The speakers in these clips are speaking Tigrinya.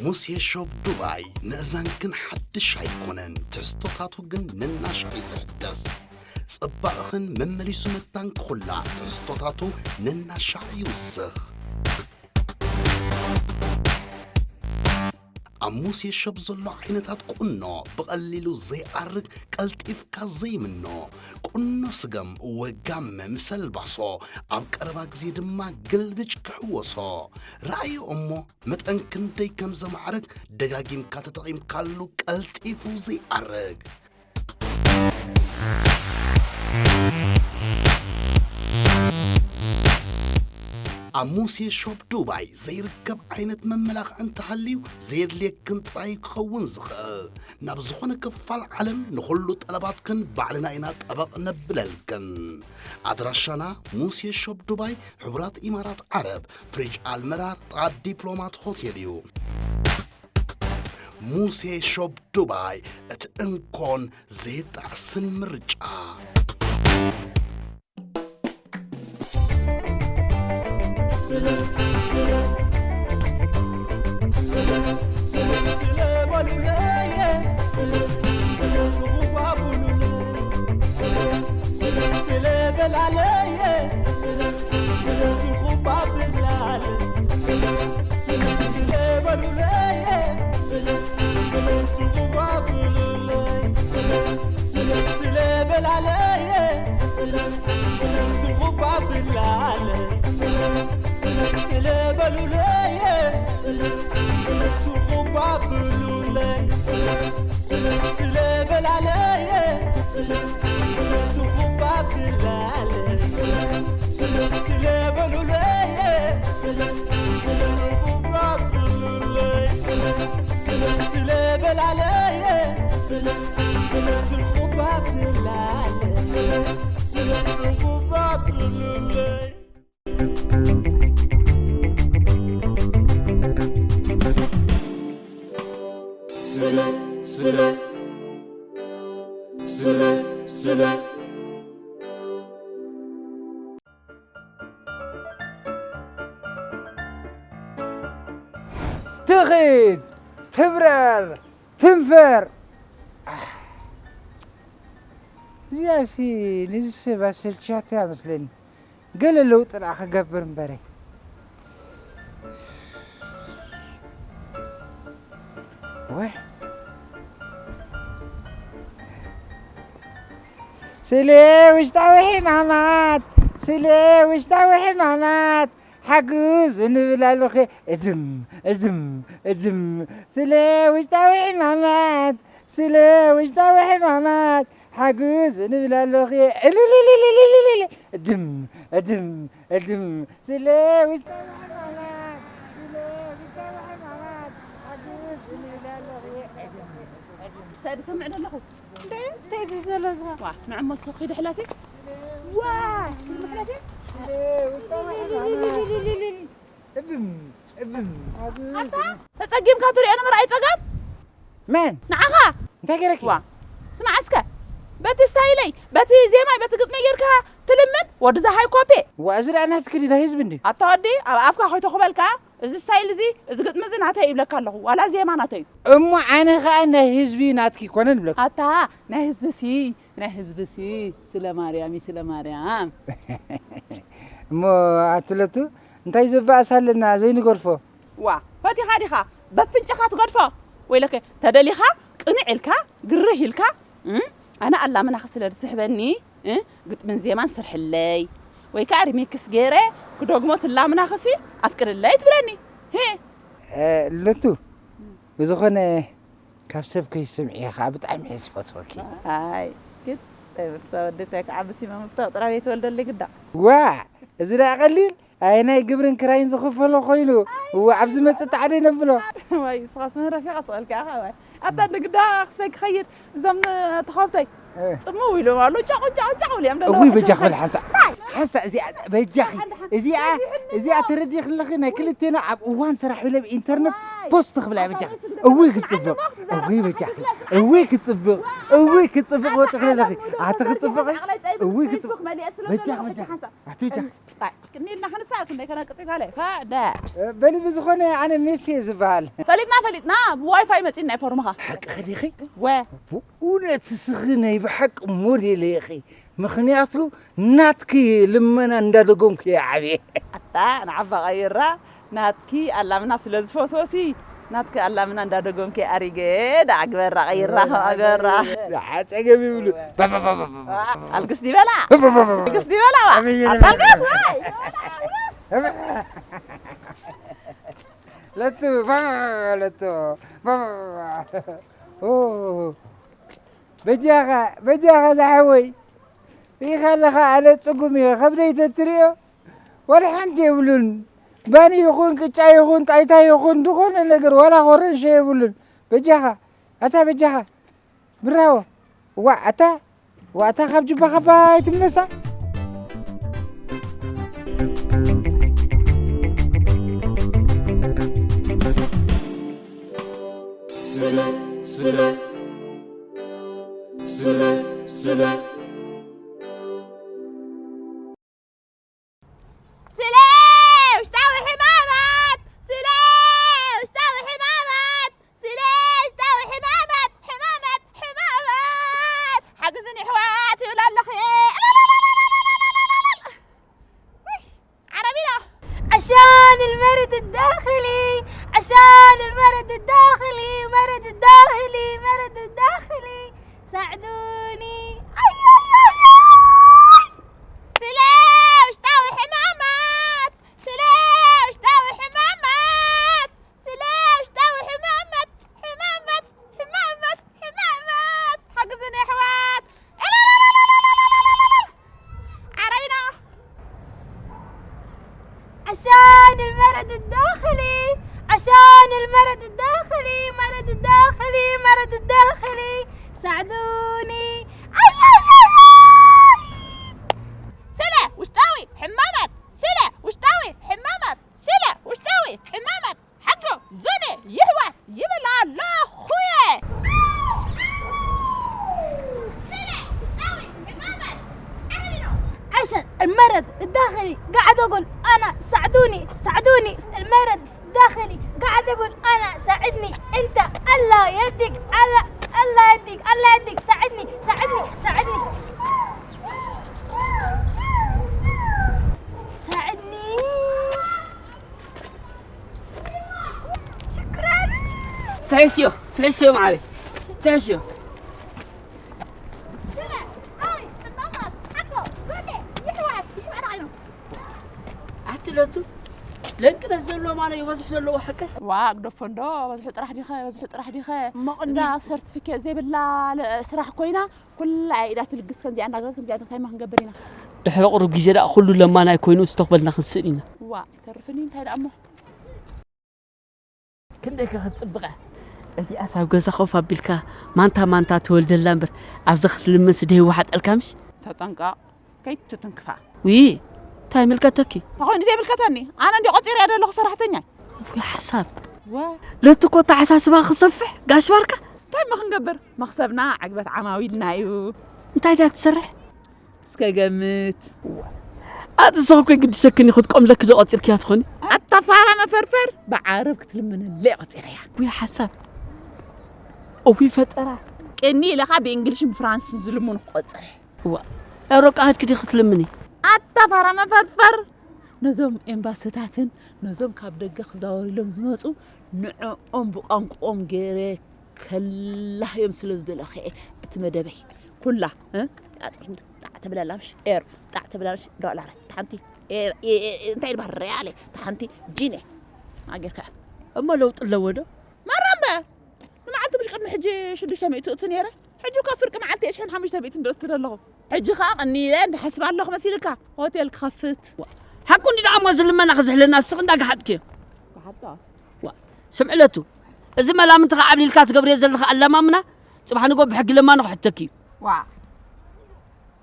ሙሴ ሾፕ ዱባይ፣ ምእዛንክን ሓድሽ ኣይኮነን፣ ትሕዝቶታቱ ግን ነናሻዕ እዩ ዝሕደስ። ጽባቕኽን መመሊሱ መታንክኹላ፣ ትሕዝቶታቱ ነናሻዕ ይውስኽ። ኣብ ሙሴ ሾፕ ዘሎ ዓይነታት ቁኖ፣ ብቐሊሉ ዘይኣርግ፣ ቀልጢፍካ ዘይምኖ፣ ቁኖ ስገም ወጋመ ምስ ኣልባሶ፣ ኣብ ቀረባ ግዜ ድማ ግልብጭ ክሕወሶ። ረኣዮ እሞ መጠን ክንደይ ከም ዘማዕርግ ደጋጊምካ ተጠቒምካሉ ቀልጢፉ ዘይኣርግ። ኣብ ሙሴ ሾፕ ዱባይ ዘይርከብ ዓይነት መመላኽዒ እንተሃልዩ ዘየድልየክን ጥራይ ክኸውን ዝኽእል። ናብ ዝኾነ ክፋል ዓለም ንኹሉ ጠለባትክን ባዕልና ኢና ጠበቕ ነብለልክን። ኣድራሻና ሙሴ ሾፕ ዱባይ፣ ሕቡራት ኢማራት ዓረብ፣ ፍሪጅ ኣልመራር፣ ጥቓ ዲፕሎማት ሆቴል እዩ። ሙሴ ሾፕ ዱባይ፣ እቲ እንኮን ዘይጣዕስን ምርጫ። ትኺድ፣ ትብረር፣ ትንፈር። እዚኣሲ ንዚ ሰብ ኣሰልችያታ እያ መስለኒ። ገለ ለውጢ ደኣ ክገብር እምበረይ። ወይ። ስለ ውሽጣዊ ሕማማት፣ ስለ ውሽጣዊ ሕማማት፣ ሓግዝ እንብል ኣለኹ። እድም፣ እድም፣ እድም። ስለ ውሽጣዊ ሕማማት፣ ስለ ውሽጣዊ ሕማማት፣ ሓግዝ እንብል ኣለኹ። እልልልልልልልል። እድም፣ እድም፣ እድም። ስለ ውሽጣዊ ሕማማት፣ ስለ ውሽጣዊ ሕማማት፣ ሓግዝ እንብል ኣለኹ። እድም፣ እድም። እንታይ ዝሰምዕ ዘለኹ? እንዴ፣ እንታይ ዝብል ዘሎ እዚ? ዋ፣ ንዕሞ ሶኺ ድሕለቲ። ዋ፣ ድሕለቲ። እብም፣ እብም። ኣታ፣ ተጸጊምካ ትሪኦ ንምርኣይ ጸገም? መን? ንዓኻ። እንታይ ገይረኪ? ዋ፣ ስማዕ እስከ። በቲ ስታይለይ፣ በቲ ዜማይ፣ በቲ ግጥመይ ጌርካ ትልምን? ወዲ ዝሃይ ኮፔ። ዋ፣ እዚ ደኣ ናትኪ ድዩ? ናይ ህዝቢ እንድዩ። ኣታ ወዲ፣ ኣብ ኣፍካ ከይተኹበልካ፣ እዚ ስታይል እዚ፣ እዚ ግጥሚ እዚ ናተይ ይብለካ ኣለኹ። ዋላ ዜማ ናተይ እዩ። እሞ ኣነ ኸኣ ናይ ህዝቢ ናትኪ ይኮነን ይብለኩ። ኣታ፣ ናይ ህዝብሲ፣ ናይ ህዝብሲ፣ ስለ ማርያም እዩ፣ ስለ ማርያም። እሞ ኣቲ ለቱ፣ እንታይ ዘባእስ ኣለና ዘይንገድፎ? ዋ፣ ፈቲኻ ዲኻ በፍንጭኻ ትገድፎ? ወይለከ፣ ተደሊኻ ቅንዕ ኢልካ፣ ግርህ ኢልካ፣ እም፣ ኣነ ኣላምናኺ ስለ ዝስሕበኒ፣ እ፣ ግጥምን ዜማን ስርሕለይ፣ ወይ ከኣ ሪሚክስ ገይረ ክደግሞ ትላምናኺሲ ኣፍቅድለይ ትብለኒ። ሄ። እ፣ ለቱ፣ ብዝኾነ ካብ ሰብ ከይትስምዒ ከኣ ብጣዕሚ እየ ዝፈትወኪ። ኣይ፣ ግን እንታይ ምፍታው ወዲ እንታይ ክዓብስ እዩ ምፍታው ጥራይ ዘይትወልደለይ ግዳ። ዋ፣ እዚ ደኣ ቀሊል? ኣየናይ ግብርን ክራይን ዝኽፈሎ ኮይኑ? እዋ፣ ኣብዚ መጽእ ጣዕደ ነብሎ። ዋይ፣ ንስኻስ መህረፊ ቀስ በልካ ኢኻ፣ ዋይ። ኣታ ንግዳ ክሰይ ክኸይድ፣ እዞም ተኸብተይ እ። ጽምው ኢሎም ኣለዉ፣ ጫቑ፣ ጫቑ፣ ጫቑ ኢሎም ኣለዉ። እውይ፣ በጃ ክብል ሓንሳእ። እንታይ? ሓንሳእ እዚኣ፣ በጃኺ፣ ሓንሳእ፣ ሓንሳእ። እዚኣ፣ ሓንሳእ። እዚኣ ተረዲእክለኺ ናይ ክልቴና ኣብ እዋን ስራሕ ኢለ ብኢንተርነት ዋይ። ፖስት ክብላ እየ በጃኺ። እውይ ክጽብቕ፣ እውይ በጃኺ፣ እውይ ክጽብቕ፣ እውይ ክጽብቕ ወጽኺ ኣለኺ። ኣቲ ክጽብቕ፣ እውይ ክጽብቕ። በጃኺ፣ በጃኺ። ኣቲ በጃኺ። ኒልና ክንሳእ ክንደይ ከነቅጽ ጋለ። ፋዳ። በሊ ብዝኾነ ኣነ ሜሲ እየ ዝበሃል። ፈሊጥና፣ ፈሊጥና፣ ብዋይፋይ መጺና እዩ ፎርምኻ። ሓቅኺ ዲኺ? ወ። ብእውነት እስኺ ናይ ብሓቂ ሞዴል ኢኺ። ምኽንያቱ ናትኪ ልመና እንዳደገምኩ እየ ዓብየ። ኣታ ንዓባ ቀይራ ናትኪ ኣላምና ስለ ዝፈትወሲ ናትኪ ኣላምና እንዳደገምኩ እየ ኣሪገ። ዳኣ ግበራ ቀይራ፣ ግበራ። ደሓ ጸገም ይብሉ። ባባባባባ። ኣልግስ ዲበላ። ባባባባ። ኣልግስ ዲበላ ዋ። ኣበየ ኣታ ኣልግስ ወይ። ለቱ፣ ባባባባ፣ ለቱ። ባባባባ። ኦ። በጃኻ፣ በጃኻ ዝሓወይ። ርኢኻ ኣለኻ፣ ኣነ ጽጉም እየ። ከብደይ ተትሪኦ፣ ዋላ ሓንቲ የብሉን። ባኒ ይኹን፣ ቅጫ ይኹን፣ ጣይታ ይኹን፣ ዝኾነ ነገር፣ ዋላ ኮረንሸ የብሉን። በጃኻ፣ ኣታ በጃኻ። ብራቮ። ዋእ፣ ኣታ፣ ዋእ፣ ኣታ ካብ ጅባኻ ባይ ትምነሳ። ስለ፣ ስለ፣ ስለ፣ ስለ። ስለ ውሽጣዊ ሕማማት፣ ስለ ውሽጣዊ ሕማማት፣ ስለ ውሽጣዊ ሕማማት፣ ሕማማት፣ ሕማማት። ሓግዝኒ ኣሕዋት ይብል ኣለኹ። ውይ፣ ዓረቢና። عشان المرض الداخلي، عشان المرض الداخلي، مرض الداخلي، مرض الداخلي، ساعدوني. أي، أي، أي، أي. ስለ ውሽጣዊ ሕማማት፣ ስለ ውሽጣዊ ሕማማት፣ ስለ ውሽጣዊ ሕማማት፣ ሕማማት፣ ሕማማት፣ ሕማማት። ሓግዝኒ ኣሕዋት። ዓረቢና። عشان المرض الداخلي، عشان المرض الداخلي، مرض الداخلي، مرض الداخلي، ساعدوني. أي، أي، أي، أي. ስለ ውሽጣዊ ሕማማት፣ ስለ ውሽጣዊ ሕማማት፣ ስለ ውሽጣዊ ሕማማት። ሓጆ ዘነ ይሕዋት ይብል ኣለኹ እየ። عشان المرض الداخلي قاعد أقول أنا ساعدوني، ساعدوني. المرض الداخلي قاعد أقول أنا ساعدني أنت. الله يهديك، الله، الله يهديك، الله يهديك. ساعدني، ساعدني، ساعدني. ساعدني. شكرا. ትሕሽዮ፣ ትሕሽዮ ማዓረይ። ትሕሽዮ። ኣቲ ለቱ፣ ለንቅነት ዘለዎ ማነ ይበዝሕ ዘለዎ ሓቂ። ዋ፣ ግደፎ እንዶ፣ በዝሑ ጥራሕ ዲኸ፣ በዝሑ ጥራሕ ዲኸ? መቕኒ። እዛ ሰርቲፊኬት ዘይብላ ለ-፣ ስራሕ ኮይና፣ ኩላ ኢዳ ትልግስ ከምዚኣ እናገበረት፣ ከምዚኣ እንታይ ማ ክንገብር ኢና? ድሕሪ ቁሩብ ግዜ ደኣ ኩሉ ለማናይ ኮይኑ ዝተኽበልና ክንስእን ኢና። ዋ፣ ይተርፍኒ እንታይ ደኣ እሞ? ክንደይ ከ ክትጽብቐ? እዚኣስ ኣብ ገዛ ኮፍ ኣቢልካ ማንታ ማንታ ትወልደላ እምበር፣ ኣብዚ ክትልምንስ ዶ ይወሓጠልካ ምሽ? ተጠንቀቕ፣ ከይትትንክፋ። ውይ፣ እንታይ ይምልከተኪ? እንታይ ኮይኑ ዘይምልከተኒ? ኣነ እንዲ ቆጺረያ ዘለኹ ሰራሕተኛ። ውይ፣ ሓሳብ። ወ- ለቲ እኮ ኣተሓሳስባ ክሰፍሕ፣ ጋሽ ባርካ። እንታይ እሞ ክንገብር? መኽሰብና ዕግበት ዓማዊልና እዩ። እንታይ ድያ ትሰርሕ? እስከ ገምት። ኣቲ ሰው እኮ ግዲ ሸክኒ ክትቆምለክ ዶ ቆጺርክያ ትኾኒ? ኣታ ፋራ መፈርፈር፣ ብዓረብ ክትልምንለ ቆጺረያ። ውይ ሓሳብ። እዊ ፈጠራ። ቅኒ ኢለኻ ብእንግሊሽን ብፍራንስን ዝልምኑ ክቆጽር። እዋ። ኤውሮጳ ሃድኪ ዲ ክትልምኒ? ኣታ ፋራ መፈርፈር። ነዞም ኤምባስታትን ነዞም ካብ ደገ ክዛወሩ ኢሎም ዝመጹ ንዕኦም ብቋንቋኦም ገይረ ከላህዮም ስለ ዝደለኹ እየ እቲ መደበይ። ኩላ፣ እ? ጣዕ ተብላላ ምሽ ኤሮ፣ ጣዕ ተብላላ ምሽ ዶላር፣ እታ ሓንቲ፣ እ፣ እ፣ እ፣ እንታይ ይበሃል? ሪያለ፣ እታ ሓንቲ ጂኔ። ኣጌርካ። እሞ ለውጢ ኣለዎ ዶ? ማራምበ! ንመዓልቲ ምሽ ቅድሚ ሕጂ ሽዱሽተ ሚእቲ እቱ ነይረ። ሕጂ እኮ ፍርቂ መዓልቲ እየ ሽሕን ሓሙሽተ ሚእትን ዶ እትደ ኣለኹ። ሕጂ ኸኣ ቀኒለ እንዳሓስብ ኣለኹ መሲልካ። ሆቴል ክኸፍት። ሓቁ እንዲ ደኣ እሞ እዚ ልመና ክዝሕለና እስኺ እንዳገሓጥክዮ። ገሓጥካ? ዋ፣ ስምዒ ለቱ፣ እዚ መላምንቲ ከዓብሊልካ ትገብርዮ ዘለኻ ኣላማምና፣ ጽባሕ ንጎ ብሕጊ ለማኒ ክሕተኪ እዩ። ዋ።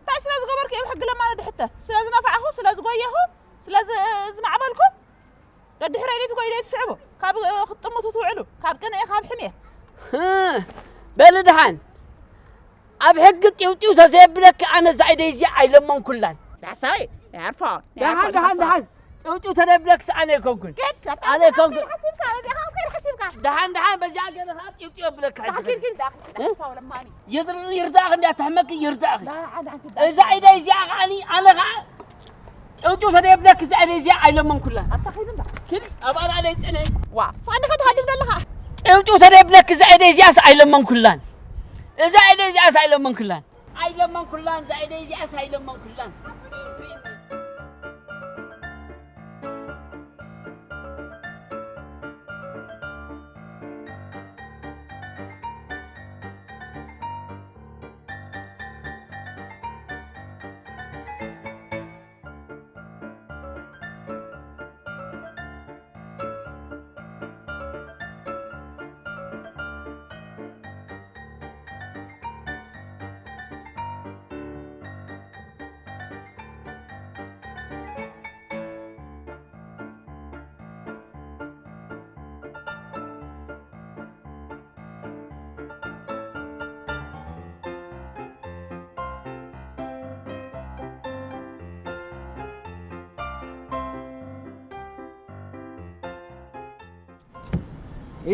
እንታይ ስለ ዝገበርኩ እየ ብሕጊ ለማኒ ድሕተት? ስለ ዝነፋዕኹ፣ ስለ ዝጎየኹ፣ ስለ ዝ-፣ ዝማዕበልኩ? ደድሕረይ ደይ ትጎይ ደይ ትስዕቡ? ካብ ክትጥምቱ ትውዕሉ፣ ካብ ቅንኢ፣ ካብ ሕሜት። በሊ ደሓን፣ ኣብ ሕጊ ጢውጢው ተዘየብለኪ ኣነ እዛ ኢደይ እዚኣ ኣይለመንኩላን። ሓሳበይ፣ ናይ ኣርፋ፣ ናይ ደሓን፣ ኣርፋ፣ ደሓን፣ ናይ ኣርፋ። ደሓን። ጢውጢው ተደብለክስ ኣነ ኣይኮንኩን። ኪድ፣ ኣነ ኣይኮንኩን። ሓሲብካ፣ በዚኣ ከይድ ሓሲብካ። ደሓን፣ ደሓን፣ በዚኣ ገለ ከዓ ጢውጢው የብለካ። ዳኺል፣ ኪድ፣ ኪድ፣ ዳኺል፣ ኪድ፣ እ? ሓሳብ ለማኒ። ይርዳእኺ እንድያ፣ ተሕመቂ ይርዳእኺ። ዳ-፣ ዳ-፣ ዳ-፣ እዛ ኢደይ እዚኣ ከዓኒ ኣነ ከዓ ጭውጭው ተደየብለኪ እዛ ኢደይ እዚኣ ኣይለመንኩላን። ኣታ ኸይድ እንዳ። ኪዲ፣ ኣብ ኣልኣለይ ጽንሒ። ዋ፣ ሳኒ ኸትሃድም ዘለኻ። ጭውጭው ተደየብለኪ እዛ ኢደይ እዚኣስ ኣይለመንኩላን። እዛ ኢደይ እዚኣስ ኣይለመንኩላን። ኣይለመንኩላን፣ እዛ ኢደይ እዚኣስ ኣይለመንኩላን።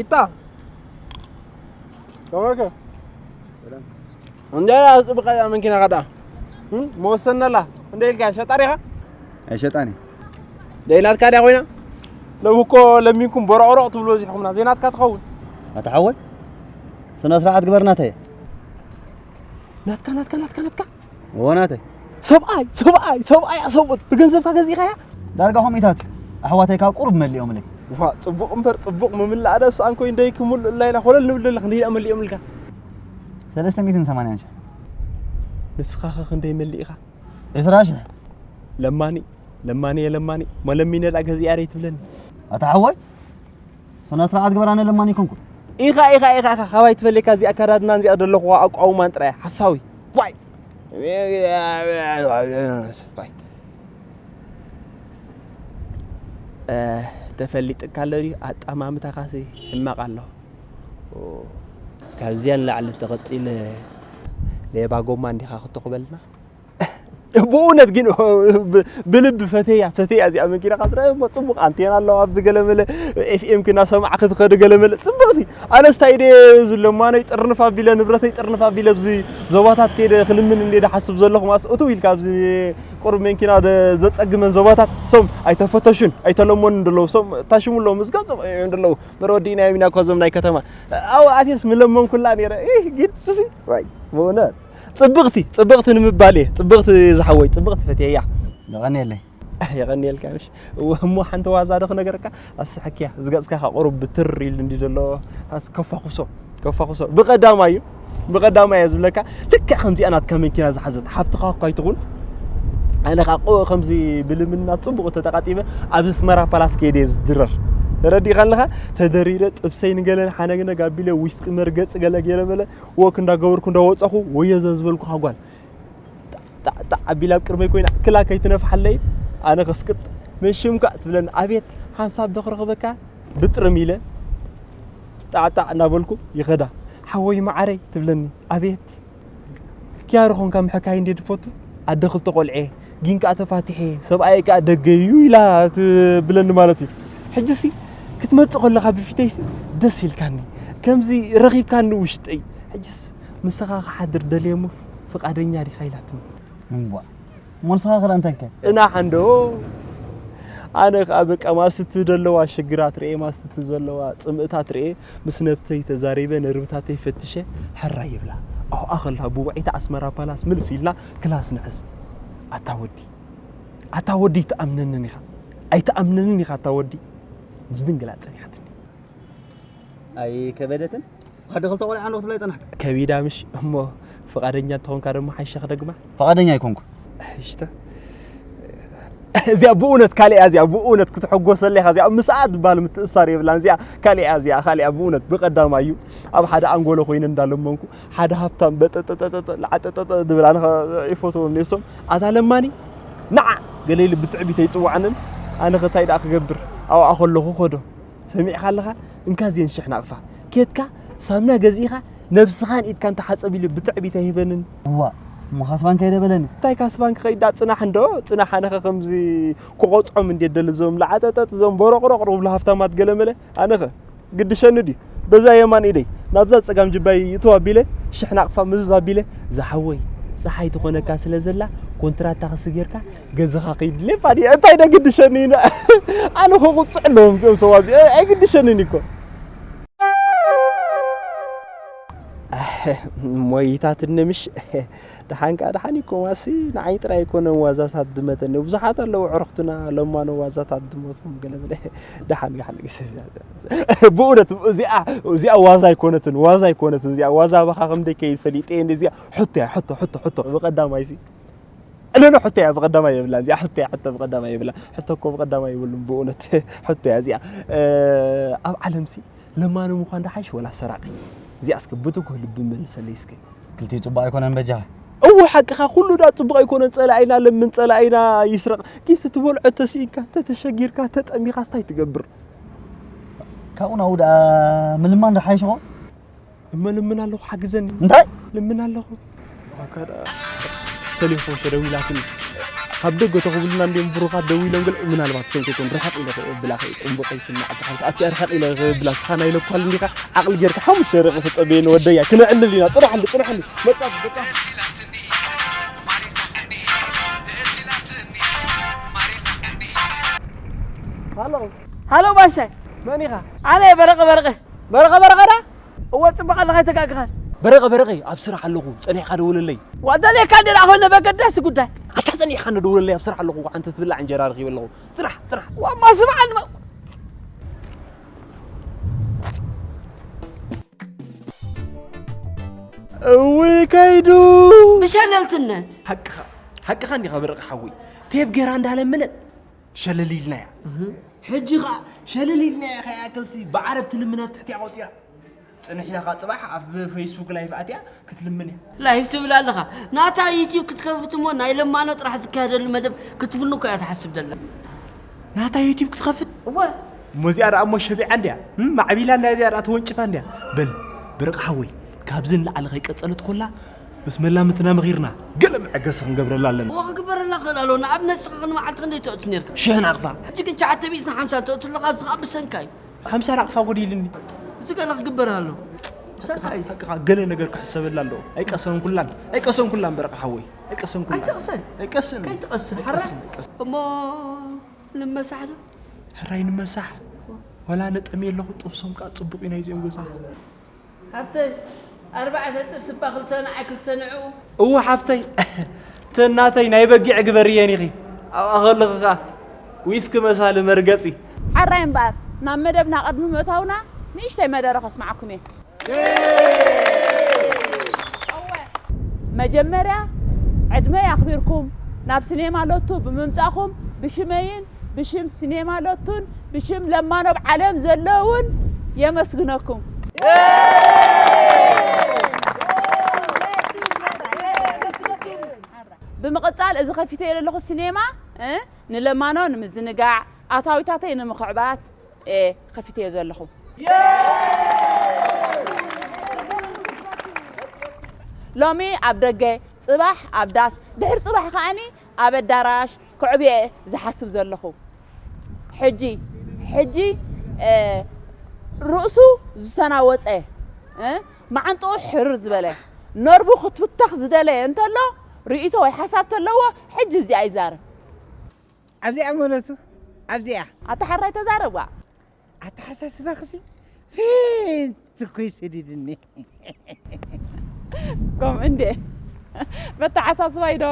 ኢታ። ተወከ። እንዴ፣ ጽብቃ እያ መኪና ከዳ። እም፣ መወሰን ኣላ። እንደ ኢልካ ሸጣ ዲኻ? ኣይሸጣን እየ። ደይ ናትካ ድያ ኮይና? ሎሚ እኮ ለሚንኩም ቦሮቕሮቕ ትብሉ በዚሕኩምና። ዘይናትካ ትኸውን። ኣታ ሓወይ፣ ስነ ስርዓት ግበር ናተይ። ናትካ፣ ናትካ፣ ናትካ፣ ናትካ። እዎ፣ ናተይ። ሰብኣይ፣ ሰብኣይ፣ ሰብኣይ፣ ሰብኡት ብገንዘብካ ገዚእኻያ? ዳርጋ ከምኢታት እዩ። ኣሕዋተይ ካብ ቁሩብ መሊኦምለይ። ዋ፣ ጽቡቕ እምበር፣ ጽቡቕ ምምላእ ዶ ስኣን ኮይኑ ደይ ክምልኡላ ኢና ኮለል ንብል ኣለና፣ ክንደይ ደኣ መሊኦምልካ? ሰለስተ ሚእትን ሰማንያን ሽሕ። ንስኻ ኸ ክንደይ መሊእኻ? ዕስራ ሽሕ። ለማኒ፣ ለማኒ፣ የለማኒ፣ መለሚነ ደኣ ገዚኣ ደይ ትብለኒ? ኣታ ሓወይ፣ ስነ ስርዓት ግበር፣ ኣነ ለማኒ ኣይኮንኩን። ኢኻ፣ ኢኻ፣ ኢኻ፣ ኢኻ፣ ካባይ ትፈልየካ እዚኣ ኣከዳድናን እዚኣ ዘለኹዋ ኣቋውማን ጥራይ፣ ሓሳዊ። ዋይ! ዋይ! እ፣ ተፈሊጥካ ኣሎ ድዩ? ኣጠማምታኻሲ ሕማቕ ኣሎ። ኦ፣ ካብዚኣ ንላዕሊ ተቐጺለ ሌባ ጎማ እንዲኻ ክትተኹበልና? ብእውነት ግን ብ-፣ ብልቢ ፈተያ፣ ፈተያ እዚኣ መኪናኻ ስረ እሞ ጽቡቕ ኣንቴና ኣለዋ ኣብዚ ገለ መለ ኤፍ ኤም ክና ሰማዕ ክትኸዱ ገለ መለ ጽቡቕቲ። ኣነስ ታይ ድየ ዝለማነይ ጥርንፍ ኣቢለ ንብረተይ ጥርንፍ ኣቢለ ኣብዚ ዞባታት ከይደ ክልምን እንደ ሓስብ ዘለኹ ማስ እቱ ኢልካ ኣብዚ ቁሩብ መኪና ደ-፣ ዘጸግመን ዞባታት ሶም ኣይተፈተሹን ኣይተለመኑን ደለዉ ሶም ታሽሙ ኣለዉ ምስ ገጾም እዮም ደለዉ መረወዲእና እዮም ኢና ኮዞም ናይ ከተማ ኣው ኣቴስ ምለመንኩላ ነይረ። ኢህ፣ ግድ ስሲ። ዋይ፣ ብእውነት። ጽብቕቲ፣ ጽብቕቲ ንምባል እየ። ጽብቕቲ ዝሓወይ፣ ጽብቕቲ ፈትየያ። የቐንየለይ። የቐንየልካ፣ ምሽ? እሞ ሓንቲ ዋዛ ዶ ክነገረካ? ኣስሓክያ፣ ዝገጽካ ከኣ ቁሩብ ብትር ኢሉ እንዲ ዘሎ፣ ኣስ-፣ ከፋኹሶ፣ ከፋኹሶ። ብቐዳማይ እዩ። ብቐዳማይ እየ ዝብለካ፣ ልክዕ ከምዚኣ ናትካ መኪና ዝሓዘት ሓፍትኻ እኳ ኣይትኹን። ኣነ ከኣ ቆ-፣ ከምዚ ብልምና ጽቡቕ ተተቓጢበ፣ ኣብ ኣስመራ ፓላስ ከይደ እየ ዝድረር። ተረዲእካ ኣለኻ? ተደሪረ፣ ጥብሰይ ንገለ ንሓነግነግ ኣቢለ፣ ዊስኪ መርገጽ ገለ ገይረ መለ፣ ወክ እንዳገበርኩ እንዳወጻኹ፣ ወዮ ዘዝበልኩኻ ጓል። ጣዕ፣ ጣዕ፣ ጣዕ ኣቢላ ኣብ ቅድመይ ኮይና፣ ክላ ከይትነፍሓለይ፣ ኣነ ከስቅጥ፣ "መን ሽምካ?" ትብለኒ። "ኣቤት፣ ሓንሳብ ዶ ክረኽበካ?" ብጥርም ኢለ፣ ጣዕ፣ ጣዕ እናበልኩ ይኸዳ። "ሓወይ መዓረይ?" ትብለኒ። "ኣቤት፣ ኪያሮ ኾንካ ምሕካይ እንዴ ድፈቱ? ኣደ ክልተ ቆልዔ፣ ግን ከኣ ተፋቲሐ፣ ሰብኣየ ከኣ ደገዩ" ኢላ ትብለኒ ማለት እዩ። ሕጂሲ ክትመጽእ ከለኻ ብፊተይሲ ደስ ኢልካኒ፣ ከምዚ ረኺብካኒ ውሽጠይ። ሕጂስ ምሳኻ ክሓድር ደልየ እሞ ፍቓደኛ ዲኻ ኢላትኒ። እምቧ። እሞ ንስኻ ኸ እንታይ ኢልካ? እና ሓንዶ። ኣነ ኸኣ በቃ ማስቲ ዘለዋ ሽግራት ርኤ፣ ማስቲ ዘለዋ ጽምእታት ርኤ፣ ምስ ነብተይ ተዛሪበ፣ ነርብታተይ ፈትሸ፣ ሕራይ ይብላ። ኣብኣ ኸላ ብውዕይቲ ኣስመራ ፓላስ ምልስ ኢልና ክላስ ንሕዝ። ኣታ ወዲ፣ ኣታ ወዲ ኣይትኣምነንን ኢኻ። ኣይትኣምነንን ኢኻ ኣታ ወዲ። ምስ ድንግላ ጸኒሓትኒ። ኣይከበደትን? ኣደ ክልተ ቆልዓ ኣለዎ ክትብላ ይጸናሕካ። ከቢዳ ምሽ እሞ ፍቓደኛ እንተኾንካ ደሞ ሓይሻ ክደግማ። ፍቓደኛ ኣይኮንኩ። ሽተ። እዚኣ ብእውነት ካልእ እያ፣ እዚኣ ብእውነት ክትሕጎሰላ ኢኻ፣ እዚኣ ምስኣ ዝበሃል ምትእሳር የብላን፣ እዚኣ ካልእ እያ፣ እዚኣ ካልእ እያ ብእውነት ብቐዳማይ እዩ። ኣብ ሓደ ኣንጎሎ ኮይነ እንዳለመንኩ፣ ሓደ ሃብታም በጠጠጠጠጠ፣ ለዓጠጠጠ ዝብል ኣነ ኸ-፣ ይፈትዎም ነሶም። ኣታ ለማኒ፣ ንዓ! ገለ ኢሉ ብትዕቢት ኣይጽውዓንን፣ ኣነ ኸ እንታይ ደኣ ክገብር? ኣብኣ ከለኹ ኸዶ። ሰሚዕኻ ኣለኻ? እንካ እዚአን ሽሕ ናቕፋ። ኬድካ ሳምና ገዚእኻ ነብስኻን ኢድካን ተሓጸብ ኢሉ ብትዕቢት ኣይህበንን። እዋ፣ እሞ ካስባን ከይደ በለኒ። እንታይ ካስባን ክኸይዳ ጽናሕ እንዶ፣ ጽናሕ ኣነኸ ከምዚ ክቖጽዖም እንዴ ደሊ እዞም ለዓጠጠጥ እዞም ቦሮቕሮቕ ዝብሉ ሃፍታማት ገለመለ። ኣነኸ ግድሸኒ ድዩ? በዛ የማን ኢደይ ናብዛ ጸጋም ጅባይ ይእትው ኣቢለ ሽሕ ናቕፋ ምዝዝ ኣቢለ ዝሓወይ ጸሓይ ትኾነካ ስለ ዘላ ኮንትራታ ክስጌርካ ገዛኻ ከይድሌ ፋዲ እንታይ ደ ግድሸኒ ኢና ኣነ ኸቁጽዕ ኣለዎም እዚኦም ሰዋ እዚ ኣይግድሸንን እኮ ሞይታት ንምሽ ደሓን ከኣ ደሓን ይኮ ማሲ ንዓይ ጥራይ ኣይኮነን ዋዛታት ድመተኒ ብዙሓት ኣለዉ ዕርኽትና ለማኖ ዋዛታት ድመቶም ገለበለ ደሓን ደሓን ብእውነት እዚኣ እዚኣ ዋዛ ኣይኮነትን ዋዛ ኣይኮነትን እዚኣ ዋዛ ባኻ ከም ደይ ከይድ ፈሊጠ እንደ እዚኣ ሕቶ እያ ሕቶ ሕቶ ሕቶ ብቀዳማይ ሲ ለነ ሕቶ እያ ብቀዳማይ የብላ እዚኣ ሕቶ እያ ሕቶ ብቀዳማይ የብላ ሕቶ እኮ ብቀዳማይ ይብሉም ብእውነት ሕቶ እያ እዚኣ ኣብ ዓለም ሲ ለማኒ ምዃን ደሓሽ ወላ ሰራቂ እዚኣ እስከ ብትኩህ ልቢ መልሰለይ እስከ ክልቲኡ ጽቡቕ ኣይኮነን በጃኻ። እወ ሓቅኻ ኩሉ ዳ ጽቡቕ ኣይኮነን ጸላኢና ለምን ጸላኢና ይስረቕ ኪስ ትበልዖ ተስኢንካ ተተሸጊርካ ተጠሚኻስ ታይ ትገብር ካብኡ ናብኡ ደኣ ምልማን ዶ ሓይሽኾ እመ ልምን ኣለኹ ሓግዘኒ እንታይ ልምን ኣለኹ ተሌፎን ተደዊላትኒ ካብ ደገ ተኽብሉና እንዲም ብሩኻት ደዊሎም ገለ ምናልባት ሰምተይኮን ርሕቕ ኢለ ብላ ጽቡቕ ይስማዕ ብሓንቲ ኣብቲ ርሕቕ ኢለ ብላ ስኻ ናይ ለኳል እንዲኻ ዓቕሊ ጌርካ ሓሙሽተ ደቂቕ ተጸበየኒ ወደያ ክነዕልል ኢና ጽናሕሉ ጽናሕሉ መጻ ሃሎ ባሻይ መን ኢኻ ኣነ በረቐ በረቐ በረቐ በረቐ ዳ እወ ጽቡቕ ኣለኻ ኣይተጋግኻን በረቐ በረቐ ኣብ ስራሕ ኣለኹ ጸኒሕካ ደውለለይ ዋደለካ እንደ ዳኾነ በገዳሲ ጉዳይ ኣታ ጸኒሕካ እንደ ደውለለይ ኣብ ስራሕ ኣለኹ ሓንቲ ትብላዕ እንጀራ ረኺበ ኣለኹ ስራሕ ስራሕ ዋማ ስምዓን እውይ ከይዱ ብሸለልትነት ሓቅኻ ሓቅኻ እንዲኻ በረቐ ሓወይ ቴብ ጌራ እንዳለመነት ሸለል ኢልናያ ሕጂ ኸዓ ሸለል ኢልናያ ከይኣክልሲ ብዓረብ ትልምና ትሕቲያ ቆፂራ ፅንሕ ኢላ ኸዓ ፅባሕ ኣብ ፌስቡክ ላይፍ ኣትያ ክትልምን እያ ላይፍ ትብል ኣለኻ ናታ ዩትዩብ ክትከፍት እሞ ናይ ለማኖ ጥራሕ ዝካየደሉ መደብ ክትፍኑ እኮ እያ ትሓስብ ዘላ ናታ ዩትዩብ ክትኸፍት እወ እሞ እዚኣ ደኣ እሞ ሸቢዓ እንድያ ማዕቢላ እንድያ እዚኣ ደኣ ተወንጭፋ እንድያ በል በረቕ ሓወይ ካብዚ ንላዕሊ ከይቀጸለት ኮላ ምስ መላምትና መኺርና ገለ መዐገሲ ክንገብረላ ኣለና እወ ክግበረላ ክእል ኣለዎ ንኣብነት ስኻ ክንመዓልቲ ክንደይ ተእቱ ነርካ ሽሕ ናቕፋ ሕጂ ግን ሸዓተ ሚእትን ሓምሳን ተእቱ ኣለኻ እዚ ከዓ ብሰንካ እዩ ሓምሳ ናቕፋ ጎዲልኒ እዚ ገለ ክግበር ኣለዎ ብሰንካ እዩ ሓቅኻ ገለ ነገር ክሕሰበላ ኣለዎ ኣይቀሰን ኩላን ኣይቀሰን ኩላን በረቕ ሓወይ ኣይቀሰን ኩላን ኣይትቕሰን ኣይቀስን ከይትቐስን ሓራ እሞ ንመሳሕ ዶ ሕራይ ንመሳሕ ወላ ነጠሚ ኣለኹ ጥብሶም ከዓ ፅቡቕ እዩ ናይዚኦም ገዛ ሃብተይ ኣርባዕተ ጥብሲ እባ ክልተ ንዓይ ክልተ ንዕኡ እወ ሓፍተይ ተናተይ ናይ በጊዕ ግበርየን ኢኺ ኣብኣ ከለኺ ከዓ ዊስኪ መሳሊ መርገፂ ሓራይ እምበኣር ናብ መደብና ቅድሚ ምእታውና ንእሽተይ መደረ ከስማዓኩም እየ መጀመርያ ዕድመይ ኣኽቢርኩም ናብ ስኔማ ሎቱ ብምምጻእኹም ብሽመይን ብሽም ስኔማ ሎቱን ብሽም ለማኖብ ዓለም ዘለውን የመስግነኩም። ብምቕጻል እዚ ከፊተዮ ዘለኹ ስኔማ ንለማኖ ንምዝንጋዕ ኣታዊታተይ ንምኽዕባት እየ ከፊተዮ ዘለኹ። ሎሚ ኣብ ደገ፣ ጽባሕ ኣብ ዳስ፣ ድሕሪ ጽባሕ ከኣኒ ኣብ ኣዳራሽ ክዕብየ ዝሓስብ ዘለኹ። ሕጂ ሕጂ ርእሱ ዝተናወጸ፣ መዓንጥኡ ሕርር ዝበለ፣ ነርቡ ክትብተኽ ዝደለየ እንተሎ ርእይቶ ወይ ሓሳብ ተለዎ ሕጂ ብዚኣ ይዛረብ። ኣብዚኣ መለቱ ኣብዚኣ ኣታ ሓራይ ተዛረብ ዋ ኣተሓሳስባኽሲ ፌንት እኮ ይሰዲድኒ ከምኡ እንዴ መተሓሳስባይ ዶ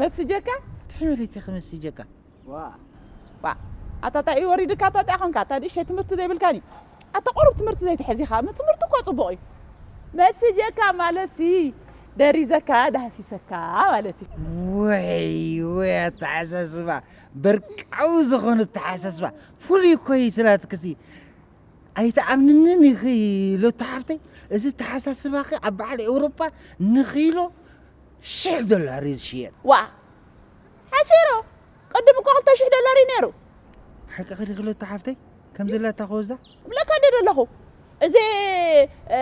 መስጀካ ትሕምልቲ ክምስጀካ ዋ ዋ ኣታ ታይ እዩ ወሪድካ ኣታ ጣ ኾንካ ኣታ ንእሽተይ ትምህርቲ ዘይብልካን እዩ ኣታ ቁሩብ ትምህርቲ ዘይትሕዝ ኢኻ ትምህርቲ እኮ ፅቡቕ እዩ መስጀካ ማለት ሲ ደሪዘካ ዳህሲሰካ ማለት እዩ ወይ ወይ ኣተሓሳስባ በርቃዊ ዝኾነ ኣተሓሳስባ ፍሉይ እኮ እዩ ስላትክሲ ኣይትኣምንንን ኢኺ ሎቲ ሓፍተይ እዚ ኣተሓሳስባኺ ኣብ በዓል ኤውሮጳ ንኺሎ ሽሕ ዶላር እዩ ዝሽየጥ ዋ ሓሲሩ ቅድም እኮ ክልተ ሽሕ ዶላር እዩ ነይሩ ሓቂ ክዲ ክልተ ሓፍተይ ከም ዘለታ ክወዛ? እብለካ እንደ ዘለኹ፣ እዚ፣ እ፣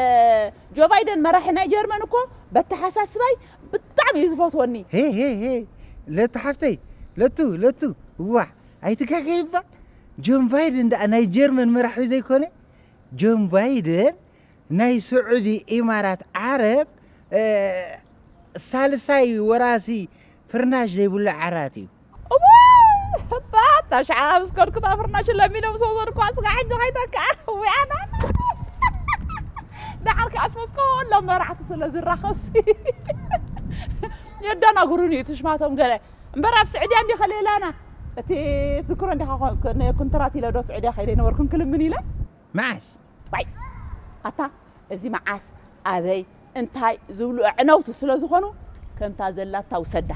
ጆ ባይደን መራሒ ናይ ጀርመን እኮ በተሓሳስባይ ብጣዕሚ እዩ ዝፈትወኒ። ሄ፣ ሄ፣ ሄ፣ ለቱ ሓፍተይ፣ ለቱ፣ ለቱ፣ ዋዕ፣ ኣይትጋገይባ። ጆን ባይደን ደኣ ናይ ጀርመን መራሒ ዘይኮነ፣ ጆን ባይደን ናይ ስዑዲ ኢማራት ዓረብ፣ እ፣ ሳልሳይ ወራሲ ፍርናሽ ዘይብሉ ዓራት እዩ። እሞ፣ እታ፣ እታ ሸዓ ምስ ከድኩ እታ ፍርናሽ ለሚኖም ሰው ዘድኳ ስጋ ሕጂ ከይተካ፣ ውያና። ደሓር ከኣስመስኮ፣ ሎም መራሕቲ ስለ ዝራኸብሲ። የደናግሩኒ፣ ትሽማቶም ገለ። እምበር ኣብ ስዕድያ እንዲ ከሌላና። እቲ ትዝክሮ እንዲኻ ኮ-፣ ኮ-፣ ኮንትራት ኢለ ዶ ስዕድያ ከይደ ነበርኩን ክልምን ኢለ? መዓስ? ዋይ! ኣታ፣ እዚ መዓስ፣ ኣበይ፣ እንታይ ዝብሉ ኣዕነውቲ ስለ ዝኾኑ፣ ከምታ ዘላታ ውሰዳ።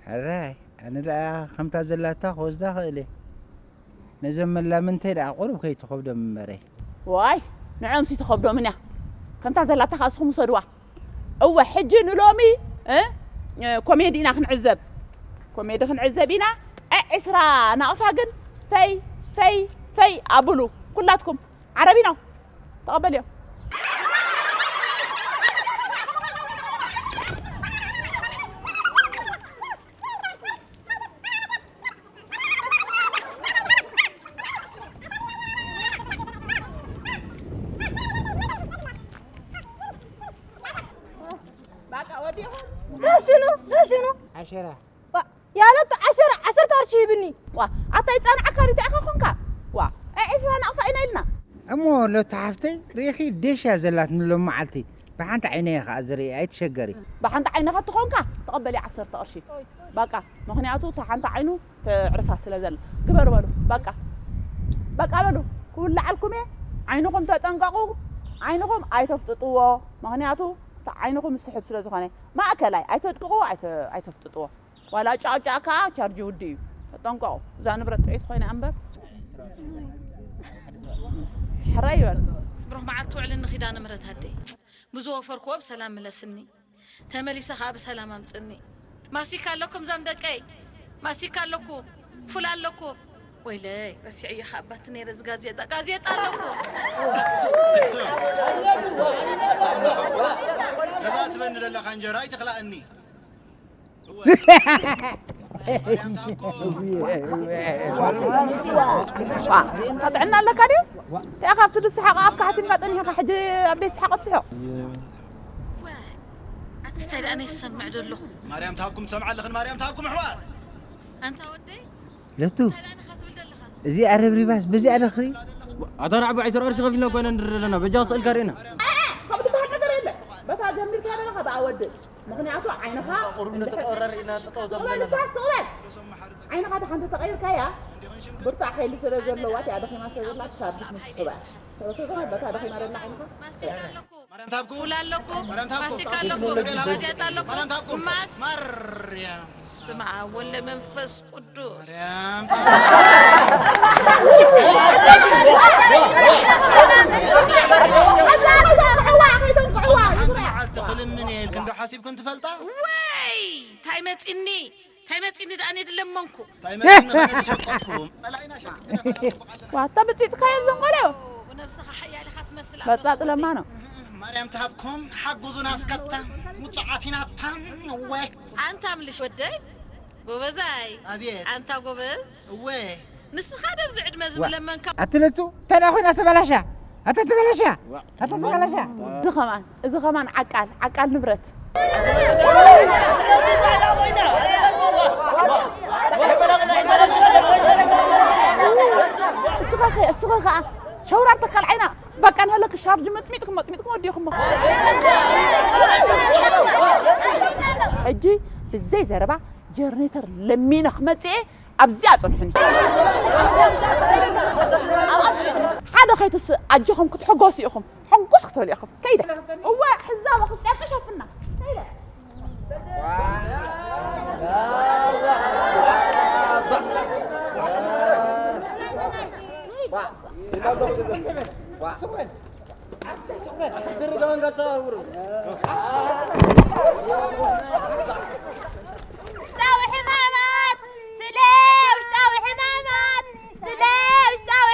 ሕራይ፣ ኣነ ደኣ ከምታ ዘላታ ክወስዳ ክእል እየ። ነዞም መላምንተይ ደኣ ቁሩብ ከይትኸብዶም እምበረይ። ዋይ፣ ንዕኦምሲ ትኸብዶምን እያ። ከምታ ዘላታ ከኣ እስኹም ውሰድዋ። እወ፣ ሕጂ ንሎሚ፣ እ፣ እ፣ ኮሜዲ ኢና ክንዕዘብ። ኮሜዲ ክንዕዘብ ኢና። እ፣ ዕስራ ናቕፋ ግን ፈይ፣ ፈይ፣ ፈይ ኣብሉ። ኩላትኩም ዓረቢኖ ተቐበልዮ። ባቃ ወዲኹም? ናሽኑ፣ ናሽኑ። ዓሸራ። ዋ፣ ያለቱ ዓሸራ፣ ዓሰርተ ቅርሺ ሂብኒ። ዋ፣ ኣታ ይጻንዓካ ዲታ ኢኻ ኾንካ? ዋ፣ ዒስራ ናቕፋ ኢና ኢልና። እሞ ሎታ ሓፍተይ፣ ርኢኺ ዴሽ እያ ዘላትኒ ሎም መዓልቲ። ብሓንቲ ዓይነይ እየ ኸኣ ዝርኢ፣ ኣይትሸገሪ። ብሓንቲ ዓይንኻ ትኾንካ፣ ተቐበሊ ዓሰርተ ቅርሺ። ባቃ፣ ምኽንያቱ እታ ሓንቲ ዓይኑ ተዕርፋ ስለ ዘላ። ግበሩ በሉ፣ ባቃ። ባቃ በሉ፣ ክውልዓልኩም እየ። ዓይንኹም ተጠንቀቑ፣ ዓይንኹም ኣይተፍጥጥዎ። ምኽንያቱ እታ ዓይንኹም ዝስሕብ ስለ ዝኾነ። ማእከላይ፣ ኣይተድቅቕዎ፣ ኣይተ-፣ ኣይተፍጥጥዎ። ዋላ ጫቕጫቕ ከኣ ቻርጅ ውዲ እዩ። ተጠንቀቑ። እዛ ንብረት ጥዕይቲ ኮይና እምበር። ሕራይ ይበል። ብሩኽ መዓልቲ ውዕልን ንኺዳነ ምህረት ኣደይ። ብዝወፈርክዎ ብሰላም ምለስኒ። ተመሊሰ ከኣ ብሰላም ኣምጽኒ። ማስቲካ ኣለኩም ዛም ደቀይ? ማስቲካ ኣለኩም? ፉል ኣለኩም? ወይለይ፣ ረሲዐዮ ከኣ ኣባቲ ነይረ እዚ ጋዜጣ። ጋዜጣ ኣለኩም? ነዛ ትበኒ ዘለኻ እንጀራ ኣይትኽላእኒ። ዋ፣ ጥዕና ኣለካ ድዩ? እንታይ ካብቲ ዝስሓቕ ኣፍካ ሓቲምካ ጸኒሕካ ሕጂ ኣብ ደይ ስሓቕ ትስሕቕ? ዋይ፣ ኣቲ እንታይ ደኣ ናይ ዝሰምዕ ዘለኹ? ማርያም ትሃብኩም ትሰምዓ ኣለኽን፣ ማርያም ትሃብኩም ኣሕዋት። ኣንታ ወደይ፣ ለቱ፣ እንታይ ደኣ ንኻ ትብል ዘለኻ? እዚ ኣረብሪባስ በዚኣ ደኽሪ? ኣታ ናዕባ ዒስራ ቅርሺ ከፊልና ኮይና ንድር ዘለና፣ በጃ ስእልካ ርኢና። ከምኡ ዝበሃል ነገር የለ። በታ ጀሚርካ ዘለኻ ብኣ ወዲ። ምኽንያቱ ዓይንኻ ቁሩብ እንድሕር ነተጠወረር ኢና ጠጠው ስቕ በል ዘብለና። እታ፣ ስቕ በል። ዓይንኻ ደሓን ተተቐይርካያ፣ ብርቱዕ ሓይሊ ስለ ዘለዋ፣ እቲኣ ደኺማ ስለ ዘላ፣ ክሳብ ድሕሪ ንስኹ በል። ስለ ዝኾነ በታ ደኺማ ዘላ ዓይንኻ። ማርያም ታብኩም። ፉል ኣለኩም፣ ማርያም ታብኩም። ማስቲካ ኣለኩም፣ ማርያም ታብኩም። ጋዜጣ ኣለኩም። ማርያም ታብኩም። ማስ-፣ ማርያም። ስመ ኣብ ወወልድ ወመንፈስ ቅዱስ። ማርያም ታብኩም። ሓንቲ መዓልቲ ክልምን እየ ኢልክን ዶ ሓሲብክን ትፈልጣ? ወይ! እንታይ መጺኒ? እንታይ መጺኒ ደኣ እኔ ድለመንኩ? እንታይ መጺኒ ከነ ዝሸቀጥኩም? ጸላኢና ሸቀጥና ጽቡቕ ኣለና። ዋታ ብጥቢጥካዮም እዞም ቆልዑ። ብነብስኻ ሓያል ኢኻ ትመስል ኣብ በጻጽ ነፍሲ ለማኖ። ወደይ። ማርያም ትሃብኩም፣ ሓግዙና እስከታ። ሙጹዓት ኢና እታ። እወ። ኣንታ ምልሽ ወደይ። ጎበዛይ። ኣቤት። ኣንታ ጎበዝ። እወ። ንስኻ ደብዚ ዕድመ ዋ። ዝምለመንካ። ኣትለቱ፣ ተዳ ኮይና ተበላሻ። ኣታ ተበላሻ። ኣታ ተበላሻ። እዚ ኸማን፣ እዚ ኸማን ዓቃል፣ ዓቃል ንብረት። እስኻ ኸ፣ እስኻ ኸኣ ሸውራር ተካል ዓይና። በቃ ንህለክ ሻርጅ መጥሚጥኩም፣ መጥሚጥኩም ወዲኹሞ። ሕጂ ብዘይ ዘረባ ጀርኔተር ለሚነ ክመጽእ እየ። ኣብዚኣ ጽንሑኒ። ኣብኣ ጽንሑኒ። ሓደ ከይትስእ ኣጆኹም ክትሕጎሱ ኢኹም። ሕጉስ ክትበሉ ኢኹም። ከይደ። እወ፣ ሕዛበ ክትጨቂ ሸፍና። ከይደ። ውሽጣዊ ሕማማት ስለ ውሽጣዊ ሕማማት ስለ ውሽጣዊ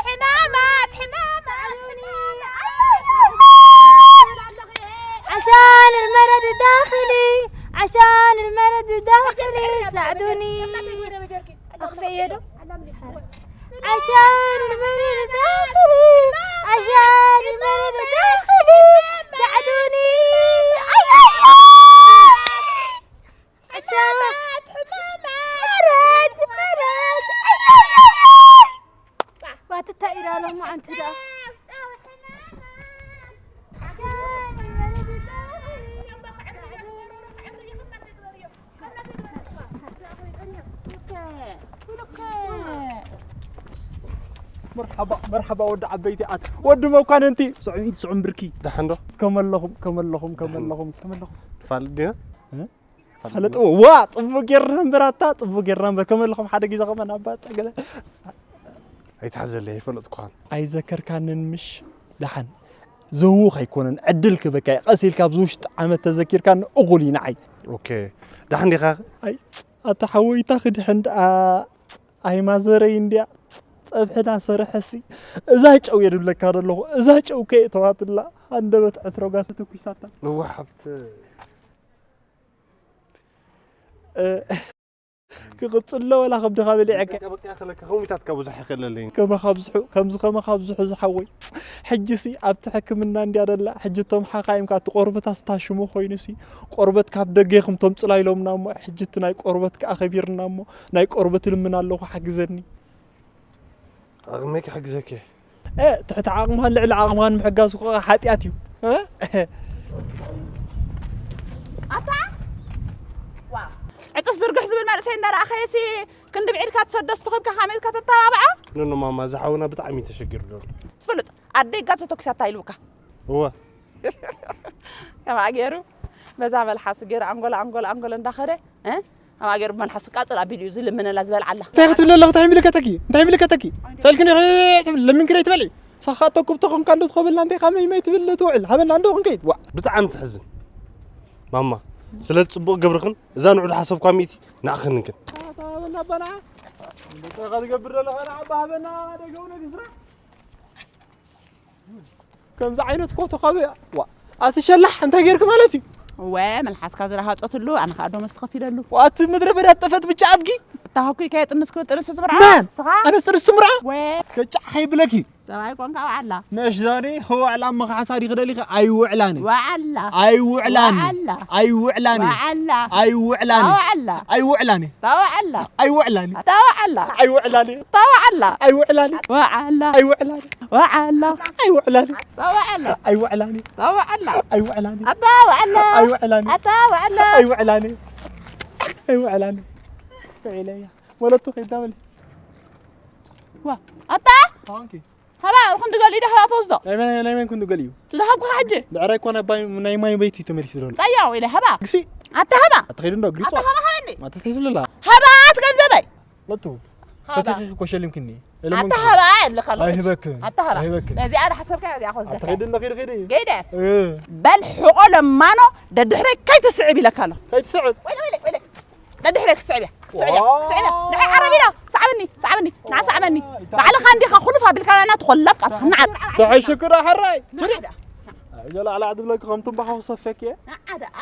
المرض داخلي ساعدوني. أخفي يده. عشان المرض داخلي، عشان المرض داخلي ساعدوني. أي، أي، أي. عشان مرض، مرض. أي، أي، أي، أي. واتتا إيرا لهم عن تدا. መርሓባ መርሓባ፣ ወዲ ዓበይቲ ኣት ወዲ መኳንንቲ። ስዑም ኢድ ስዑም ብርኪ። ደሓን ዶ? ከመለኹም ከመለኹም ከመለኹም ከመለኹም። ትፋልጥ ዲና? እ? ፋለጥ። ዋ፣ ጽቡቅ ጌርና እምበር ኣታ፣ ጽቡቅ ጌርና እምበር። ከመለኹም ሓደ ግዜ ከመን ኣባ ጠገለ። ኣይትሓዘለይ፣ ኣይፈለጥኩኻን። ኣይዘከርካንን ምሽ? ደሓን። ዘውኽ ኣይኮነን፣ ዕድል ክበካ እዩ። ቀስ ኢልካ ኣብዚ ውሽጢ ዓመት ተዘኪርካኒ እኹል እዩ ንዓይ። ኦኬ። ደሓን ዲኻ? ኣይ፣ ኣታ ሓወይታ ክድሕን ደኣ። ኣይ ማዘረይ እንድያ። ጸብሕና ሰርሐሲ። እዛ ጨው እየ ድብለካ ዘለኹ። እዛ ጨው ከ እተዋትላ። ሃንደበት ዕትሮጋ ስተኩሳታ። እዋ ሓብቲ። እ፣ ክቕጽሎ ወላ ከብድኻ በሊዐካ። በቃ፣ በቃ፣ ከለካ ከውሚታትካ ብዙሕ ይኽእለለይ። ከመኻ ብዝሑ፣ ከምዚ ከመኻ ብዝሑ ዝሓወይ። ሕጂሲ ኣብቲ ሕክምና እንድያ ደላ። ሕጂ እቶም ሓኻይምካ እቲ ቆርበት ኣስታሽሙ ኮይኑሲ፣ ቆርበት ካብ ደገ ኢኹም ተምጽላ ኢሎምና እሞ፣ ሕጂ እቲ ናይ ቆርበት ከኣ ከቢርና እሞ፣ ናይ ቆርበት እልምን ኣለኹ፣ ሓግዘኒ። ዓቕመይ ክሕግዘኪ። እ፣ ትሕቲ ዓቕምኻን ልዕሊ ዓቕምኻን ምሕጋዝ እኮ ሓጢኣት እዩ። እ? ኣታ! ዋ! ዕጽፍ ዝርግሕ ዝብል መንእሰይ እንዳረኣኸየሲ ክንዲ ብዒድካ ትሰዶ ስትኾብካ ካመይትካ ተተባብዖ? ኖኖ ማማ፣ እዚ ሓውና ብጣዕሚ እዩ ተሸጊሩ ዘሎ። ትፍልጥ፣ ኣደይ ጋር ተተኩሳታ ኢልውካ። እወ። ከምኣ ገይሩ፣ በዛ መልሓሱ ገይሩ ኣንጎሎ፣ ኣንጎሎ፣ ኣንጎሎ እንዳኸደ፣ እ? ከምኣ ገይሩ ብመልሓሱ ቃጽል ኣቢሉ እዩ ዝልምነላ ዝበልዓላ። እንታይ ክትብል ኣለኹ? እንታይ ይምልከተኪ? እንታይ ይምልከተኪ? ሰልክኒ ትብል፣ ለሚንክኒ ትበሊ። ሳኻ ተኩብ ተኾንካ እንዶ ትኸብልና፣ እንታይ ካመይ ማይ ትብል ትውዕል? ሃበና እንዶ ክንከይድ። ዋ። ብጣዕሚ ትሕዝን። ማማ፣ ስለቲ ጽቡቕ ግብርኽን፣ እዛ ንዑ ዝሓሰብኳ ሚእቲ ንዓኽን ንክን። ኣታ በላ ኣባና። እንታይ ኢኻ ትገብር ዘለኻ? ንዓባ ሃበና፣ ደገው ነግስራ። ከምዚ ዓይነት ኮቶ ካበይ? ዋ፣ ኣቲ ሸላሕ እንታይ ጌርክ ማለት እዩ? ወ፣ መልሓስካ ዝረሃጸትሉ፣ ኣነ ከኣ ደሞዝ ተኸፊለሉ። ዋ፣ ኣቲ ምድረ በዳ ጠፈት ብቻ ኣድጊ። እታ ሃኩይ ከየጥንስ ክብል ጥንስ ዝምርዓ? መን? ንስኻ? ኣነስ ጥንስ ትምርዓ? ወ። እስከ ጫሕ ከይብለኪ። ሰብኣይ ኮንካ ዋዕላ። ነሽ ዛሬ ህዋዕላ መኻሓሳ ዲኺ ደሊኺ? ኣይውዕላኒ። ዋዕላ። ኣይውዕላኒ። ዋዕላ። ኣይውዕላኒ። ዋዕላ። ኣይውዕላኒ። ዋዕላ። ኣይውዕላኒ። ታዋዕላ። ኣይውዕላኒ። ታዋዕላ። ኣይውዕላኒ። ታዋዕላ። ኣይውዕላኒ። ዋዕላ። ኣይውዕላኒ። ዋዕላ። ኣይውዕላኒ። ታዋዕላ። ኣይውዕላኒ። ታዋዕላ። ኣይውዕላኒ። ኣታዋዕላ። ኣይውዕላኒ። ኣታዋዕላ። ኣይውዕላኒ። ኣይውዕላኒ። ውዒለያ። ወለቱ ከይዳ በሊ። ዋ፣ ኣታ! ታንኪ። ሃባ፣ ክንዲ ገሊኡ ዶ ሃባ ተወስዶ? ናይ መን፣ ናይ መን ክንዲ ገሊኡ? ዝሃብኩኻ ሕጂ። ብዕራይ እኮ ናይ ባይ-፣ ናይ ማይ ቤት እዩ ተመሊሱ ዘሎ። ጸያው ኢለ ሃባ። ግሲ። ኣታ ሃባ። ኣታ ከይዱ እንዶ ግሪጾ። ኣታ ሃባ ሃበኒ። ኣታ ተይስለላ። ሃባ፣ ኣቲ ገንዘበይ። ለቱ። ሃባ። ፈቲኺ እኮ ሸሊምክኒ። ኣታ ሃባ፣ እብለካ ኣለኹ። ኣይህበክን። ኣታ ሃባ። ኣይህበክን። ነዚኣ ዶ ሓሰብካ፣ እዚኣ ኮ ኣታ ዝደካ። ከይዱ እንዶ፣ ከይዱ፣ ከይዱ። ገይደ። እ። በል ሕቆ ለማኖ፣ ደድሕረይ ከይትስዕብ ኢለካ ኣለኹ። ከይትስዕብ። ወይለ፣ ወይለ፣ ወይለ። ደድሕረይ ክስዕብ እያ፣ ክስዕብ እያ፣ ዋው። ክስዕብ እያ። ንዓይ ዓረብ ኢና፣ ሰዓብኒ፣ ሰዓብኒ፣ ንዓ ሰዓበኒ። ዋው፣ ባዕልኻ እንዲኻ ኩሉ ፋብሪካ ናና ትኾለፍ፣ ቃስኻ ንዓ። ተሐሽክራ ሕራይ። ችሪ። ንዓ። ገለ ኣላ ድብለኪ ከም ትንባኾ ክሰፈኪ እየ። ንዓ ደኣ።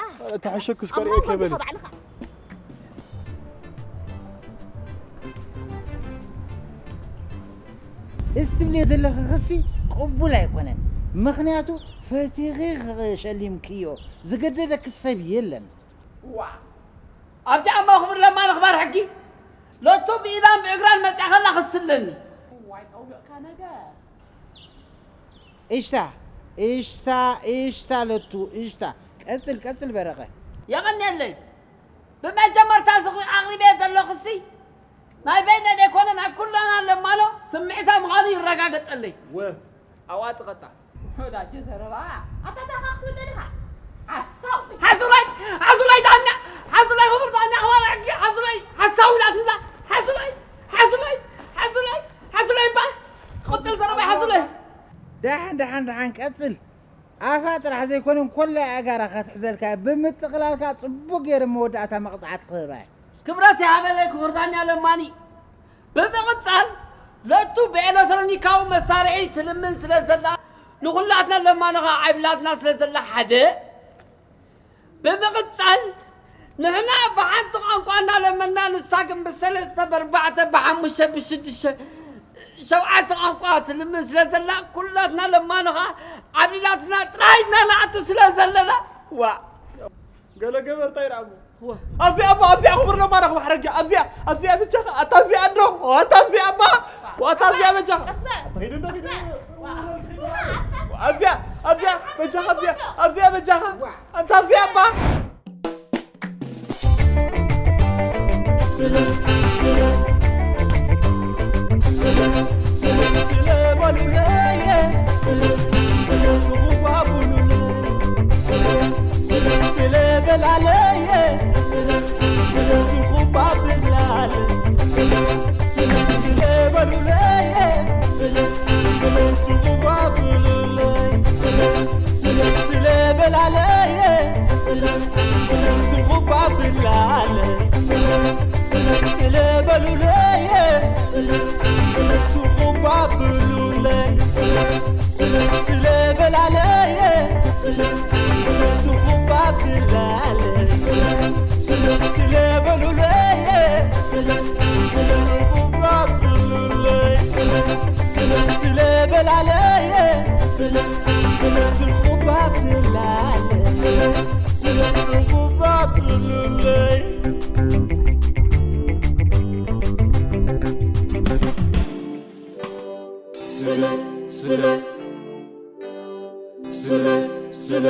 ተሐሽክ ኣብ እስከ ርእየ መንጎ ከበሊ። እንዲኻ ባዕልኻ። እዚ ትብልዮ ዘለኺ ክሲ ቅቡል ኣይኮነን። ምኽንያቱ ፈቲኺ ሸሊምክዮ፣ ዝገደደኪ ሰብ የለን። ዋ! ኣብቲ ኣማ ክቡር ለማ ንኽባር ሕጊ፣ ሎቱ ብኢዳን ብእግራን መጺኣ ከላ ክስለኒ። ዋይ ጠውዮእካ ነገር። እሽታ፣ እሽታ፣ እሽታ ለቱ፣ እሽታ። ቀጽል፣ ቀጽል በረቐ። የቐንየለይ። ብመጀመርታ ዝኽሪ ኣቕሪበ ዘለኹሲ፣ ናይ በይነ ዘይኮነ ናይ ኩላና ለማኖ ስምዒታ ምዃኑ ይረጋገጸለይ። ወ፣ ኣብኣ ትቐጣ። ወዳጀ ዘረባ። ኣታ እንታይ ክትብል ደሊኻ? ሓሳዊ። ሓዙላይ፣ ሓዙላይ ዳኛ፣ ሓዙላይ ክቡር ዳኛ፣ ኣዋራ ሕጊ፣ ሓዙላይ፣ ሓሳዊ ኢላትና፣ ሓዙላይ፣ ሓዙላይ፣ ሓዙላይ፣ ሓዙላይ እባ። ቅጽል ዘረባ ሓዙላይ። ደሓን፣ ደሓን፣ ደሓን፣ ቀጽል። ኣፋ ጥራሕ ዘይኮነ፣ እንኮላይ ኣእጋራ ክትሕዘልካ፣ ብምጥቕላልካ ጽቡቕ ገይረ መወዳእታ መቕጻዕቲ ክህባ እየ። ክብረት ይሃበለይ ክቡር ዳኛ ለማኒ። ብምቕጻል፣ ለቱ ብኤለክትሮኒካዊ መሳርሒ ትልምን ስለ ዘላ፣ ንኹላትና ለማኖኻ ዓይብላትና ስለ ዘላ ሓደ። ብምቕጻል፣ ንሕና ብሓንቲ ቋንቋ እናለመና፣ ንሳ ግን ብሰለስተ፣ ብኣርባዕተ፣ ብሓሙሽተ፣ ብሽዱሽተ፣ ሸውዓተ ቋንቋ ትልምን ስለ ዘላ፣ ኩላትና ለማኑ ኸኣ ዓብሊላትና ጥራይ ኢና ንኣቱ ስለ ዘለና። ዋ። ገለ ገበር እንታይ ደኣ እሞ? ዋ። ኣብዚኣ እሞ ኣብዚኣ ክቡር ለማና ክባሕረግ እያ። ኣብዚኣ ኣብዚኣ ብቻኻ ኣታ ኣብዚኣ እንዶ ኣታ ኣብዚኣ እባ ዋታ ኣብዚኣ በጃኻ። ቀስ በል። ተኸይዱ እንዶ ቀስ በል። ዋ። ኣብዚኣ ኣብዚኣ በጃኻ ኣብዚኣ ኣብዚኣ በጃኻ ኣታ ኣብዚኣ እባ ስለ ስለ ስለ ስለ ስለ በሉለየ ስለ ስለ ትኹባብሉለ ስለ ስለ ስለ በላለየ ስለ ስለ ትኹባብላለ ስለ ስለ ስለ በሉለየ ስለ ስለ ትኹባብሉለይ ስለ ስለ ስለ በላለየ ስለ ስለ ትኹባብላለ ስለ ስለ ስለ በሉለየ ስለ ስለ ትኹባብሉለይ ስለ ስለ ስለ በላለየ ስለ ስለ ትኹባብላለ ስለ ስለ ስለ በሉለየ ስለ ስለ ትኹባብሉለይ ስለ ስለ ስለ በላለየ ስለ ስለ ትኹባብላለ ስለ ስለ ትኹባብሉለይ ስለ ስለ ስለ ስለ